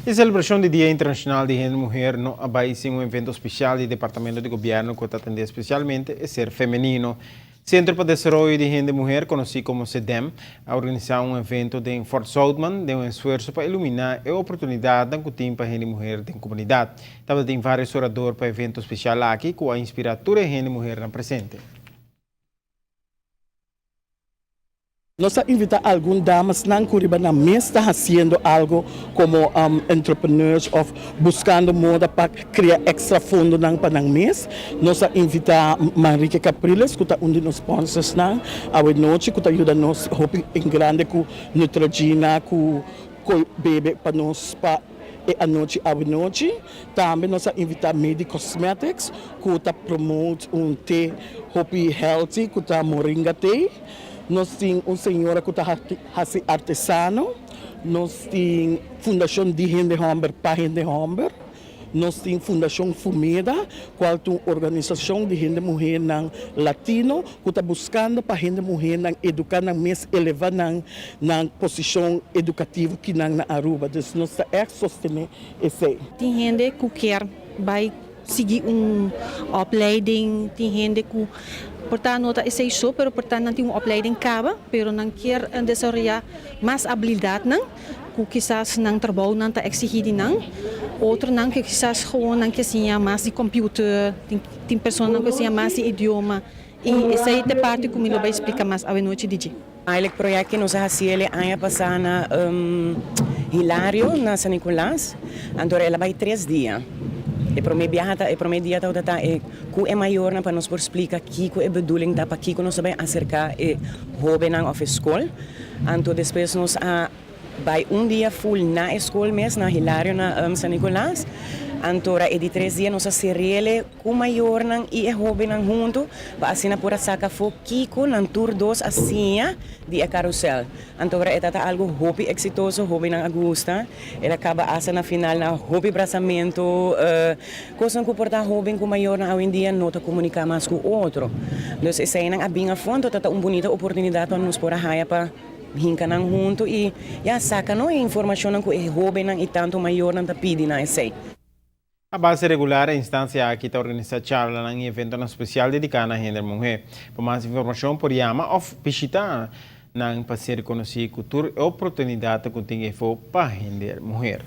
E celebracion di Dia Internacional di Hende Muher no a bay sin un evento special di Departamento di Gobierno cu ta atende specialmente e ser femenino. Centro pa Desaroyo di Hende Muher, conoci como CEDEM, a organisa un evento den Fort Zoutman den un esfuerso pa ilumina e oportunidadnan cu tin pa hende muher den comunidad. Tabatin varios orador pa evento special aki cu a inspira tur e hende muhernan presente. Nos a invita algun damasnan cu riba nan mes ta haciendo algo como entrepreneurs of buscando moda pa crea extra fondonan pa nan mes. Nos a invita Manrique Capriles cu ta un di nos sponsorsnan awe nochi cu ta yuda nos hopi en grande cu Neutrogena cu coy bebe pa nos pa e anochi awe nochi. Tambe nos a invita Medi Cosmetics cu ta promote un te hopi healthy cu ta Moringa tea. Nos tin un señora ku ta hasi artesano, nos tin Fundashon di Hende Hòmber pa Hende Hòmber, nos tin Fundashon Fumeda, kual ta un organisashon di hende muhénan latino ku ta buskando pa hende muhénan eduká nan mes, elevá nan nan posishon edukativo kinan na Aruba. Dus nos ta ègt sostené esei. Tin hende ku kier bai sigui un opleiding, tin hende ku por ta no ta esei so, pero por ta nan tin un opleiding kaba, pero nan kier desaroyá mas abilidatnan ku kisas nan trabounan ta eksigí di nan. Otronan ku kisas gewoon nan ke siña mas di computer, tin personanan ku siña mas di idioma i esei ta e parti ku mi lo bai splika mas awenochi di dje. Eigenlijk project ki nos a haci el e aña pasa na Hilario na San Nicolas, anto el a bay tres dia. E prome biaha ta e prome dia tabata ta e cu e mayornan pa nos por splica kico e bedoeling ta, pakico nos ta bay acerca e hobennan of e scol. Anto despues nos a Bai un dia full na e skol mes na Hilario na San Nicolas. Anto ra e di tres dia nos a serele ku mayornan i e hobennan huntu pa asina por a saka afó kiko nan tur dos a siña di e karusèl. Anto ra e ta ta algu hopi eksitoso, hobennan a gusta. El a kaba asta na final na hopi brasamentu, kosnan ku por ta hoben ku mayornan awendia no ta komuniká mas ku otro. Dus eseinan a bin afó, anto ta ta un bunita oportunidat pa nos por a haya pa. Hinka nan huntu i ya saka no e informashonnan ku e hóbennan i tantu mayornan ta pidi na esei. A base regular e instancia aki ta organisa charlanan y eventonan special dedica na hende muhe. Pa mas informacion por yama of bishita nan pa ser conoci cu tur e oportunidad cu tin efo pa hende muher.